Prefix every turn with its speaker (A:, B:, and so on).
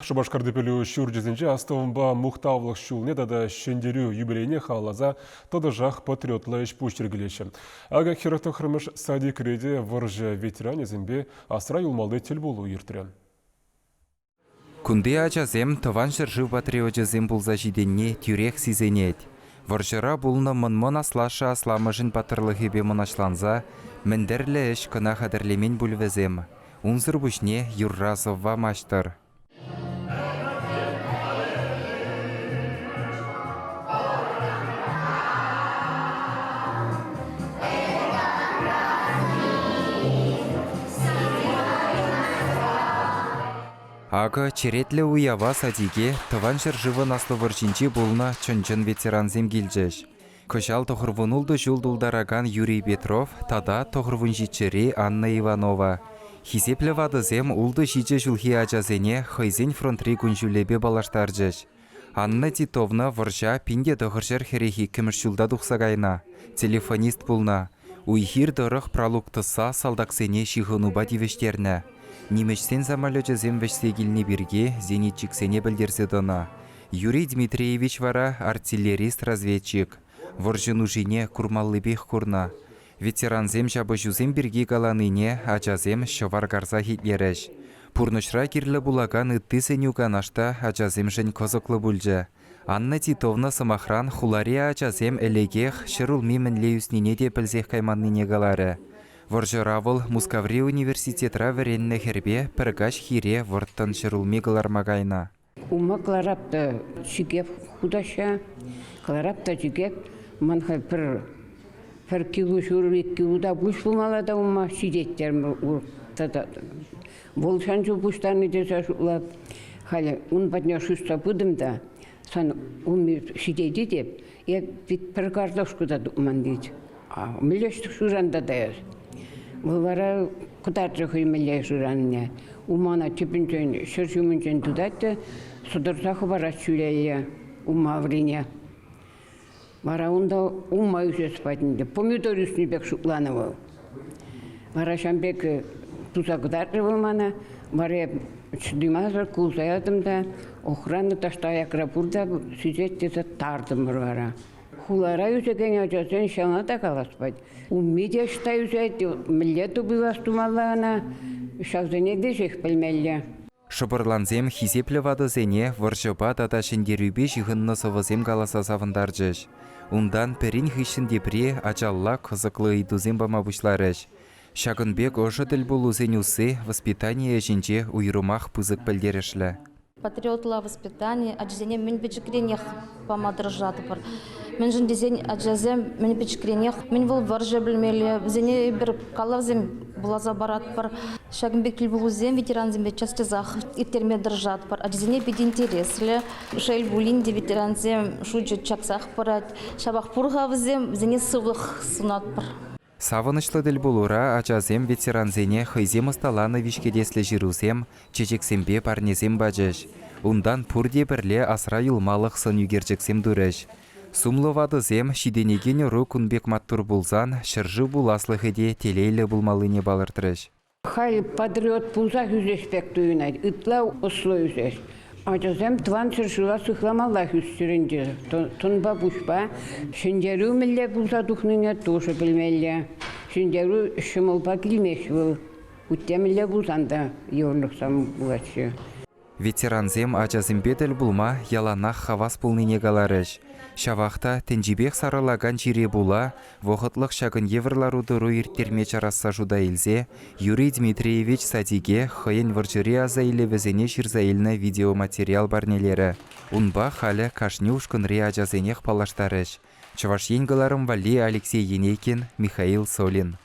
A: Шупашкарти пӗлӳ ҫурчӗсенче астӑвӑмпа мухтавлӑх ҫулне тата Ҫӗнтерӳ юбилейне халалласа тӑтӑшах патриотла ӗҫ-пуҫ йӗркелеҫҫӗ. Акӑ 49-мӗш садикре те вӑрҫӑ ветеранӗсемпе асра юлмалли тӗлпулу иртрӗ.
B: Кунти ачасем Тӑван ҫӗршыв патриочӗсем пулса ҫитӗнни тӳрех сисӗнет. Вӑрҫӑра пулнӑ мӑн-мӑн аслашшӗ-асламӑшӗн паттӑрлӑхӗпе мӑнаҫланса мӗн тӗрлӗ ӗҫ кӑна хатӗрлемен пуль вӗсем. Унсӑр пуҫне юрра-сӑвва маҫтӑр. Акӑ, черетлӗ уява садике Тӑван ҫӗршывӑн Аслӑ вӑрҫинче пулнӑ чӑн-чӑн ветерансем килчӗҫ. Кӑҫал тӑхӑрвун ултӑ ҫул тултаракан Юрий Петров тата тӑхӑрвун ҫиччӗри Анна Иванова. Хисеплӗ ватӑсем ултӑ-ҫичӗ ҫулхи ачасене хӑйсен фронтри кун-ҫулӗпе паллаштарчӗҫ. Анна Титовна вӑрҫа 1942 ҫулта тухса кайнӑ, телефонист пулнӑ. Уй-хир тӑрӑх пралук тӑсса салтаксене ҫыхӑнупа тивӗҫтернӗ. Нимӗҫсен самолечӗсем вӗҫсе килни пирки зенитчиксене пӗлтерсе тӑнӑ. Юрий Дмитриевич вара артиллерист-разведчик. Вӑрҫӑ нушине курмаллипех курнӑ. Ветерансем ҫапӑҫусем пирки каланине ачасем ҫӑвар карсах итлерӗҫ. Пурнӑҫра кирлӗ пулакан ытти сӗнӳ-канаш та ачасемшӗн кӑсӑклӑ пулчӗ. Анна Титовна, сӑмахран, хулари ачасем ӗлӗкех ҫӗрулми мӗнле ӳснине те пӗлсех кайманнине каларӗ. Вӑрҫӑра вӑл Мускаври университетра вӗреннӗ хӗрпе пӗр каҫ хире вӑрттӑн ҫӗрулми кӑларма кайнӑ.
C: Ума кӑларап та чикеп хутаҫҫа, кӑларап та чикеп. Ман халь пӗр пӗр кило ҫурӑ, ик кило та пуҫ пулмалла та ума ҫитет терӗм. Тата вӑл сан чул пуҫтарнӑ тесе шутлап. Халӗ ун патне шуҫса пытӑм та сан улми ҫитет-и теп. Эп пит пӗр картошка та тупман тет. Мӗнле шыран тата эс? Вӑл вара кӑтартрӗ хӑй мӗнле шыранине. Умана тӗпӗнчен, ҫӗр ҫумӗнчен тытать те сӑтӑрса хӑпарать ҫӳлелле ума аврине. Вара унта улма ӳсес патӗнче помидор ӳснӗ пек шутланӑ вӑл. Вара ҫавӑн пек туса кӑтартрӗ вӑл мана. Вара эп чӑтаймасӑр кулса ятӑм та охрана таҫта аякра пур та сисет тесе тартӑмӑр вара. Хулара ӳсекен ачасен ҫавна та калас пать. Умми те ӑҫта ӳсет, мӗнле тупӑлас тумалла ӑна, ҫавсене те ҫеҫ пӗлмелле.
B: Шӑпӑрлансем хисеплӗ ватӑсене вӑрҫӑпа тата ҫӗнтерӳпе ҫыхӑннӑ сӑвӑсем каласа савӑнтарчӗҫ. Унтан пӗрин хыҫҫӑн тепри ачалла кӑсӑклӑ ыйтусем пама пуҫларӗҫ. Ҫакӑн пек ӑшӑ тӗлпулусен усси воспитани ӗҫӗнче уйрӑмах пысӑк пӗлтерӗшлӗ.
D: Патриотла воспитани ачасене мӗн пӗчӗкренех пама тӑрӑшатпӑр. Мӗншӗн тесен ачасем мӗн пӗчӗкренех мӗн вӑл вӑрҫӑ пӗлмелле, вӗсене эпир калавсем вуласа паратпӑр. Ҫакӑн пек тӗлпулусем ветерансемпе час-часах ирттерме тӑрӑшатпӑр. Ачасене питӗ интереслӗ. Шел пулин те ветерансем шучӗ чаксах пырать. Ҫапах пур-ха вӗсем, вӗсене сывлӑх сунатпӑр.
B: Савӑнӑҫлӑ тӗлпулура ачасем ветерансене хӑйсем ӑсталанӑ виҫкӗтеслӗ ҫырусем, чечексемпе парнесем пачӗҫ. Унтан пурте пӗрле асра юлмалӑх сӑн ӳкерчӗксем турӗҫ. Сумлӑ ватӑсем ҫитӗнекен ӑру кун пек маттур пулсан ҫӗршыв пуласлӑхӗ те телейлӗ пулмаллине палӑртрӗҫ.
C: Халь патриот пулсах ӳсес пек туйӑнать, ытла ӑслӑ ӳсес. Ачасем тӑван ҫӗршыва сыхламаллах ӳсчӗр ӗнтӗ. Тӑнпа пуҫпа ҫӗнтерӳ мӗнле пулса тухнине тушӑ пӗлмелле. Ҫӗнтерӳ ҫӑмӑлпа килмест вӑл. Хуть те мӗнле пулсан та йывӑрлӑхсем пулаҫҫӗ.
B: Ветерансем ачасемпе тӗл пулма яланах хавас пулнине каларӗҫ. Ҫавах та тӗнчипех сарӑлакан чире пула вӑхӑтлӑх ҫакӑн евӗр лару-тӑру ирттерме чарасса шута илсе Юрий Дмитриевич садике хӑйӗн вӑрҫӑри аса илӗвӗсене ҫырса илнӗ видеоматериал парнелерӗ. Унпа халӗ кашни ушкӑнри ачасенех паллаштарӗҫ. Чӑваш Ен кӑларӑм валли Алексей Енейкин, Михаил Солин.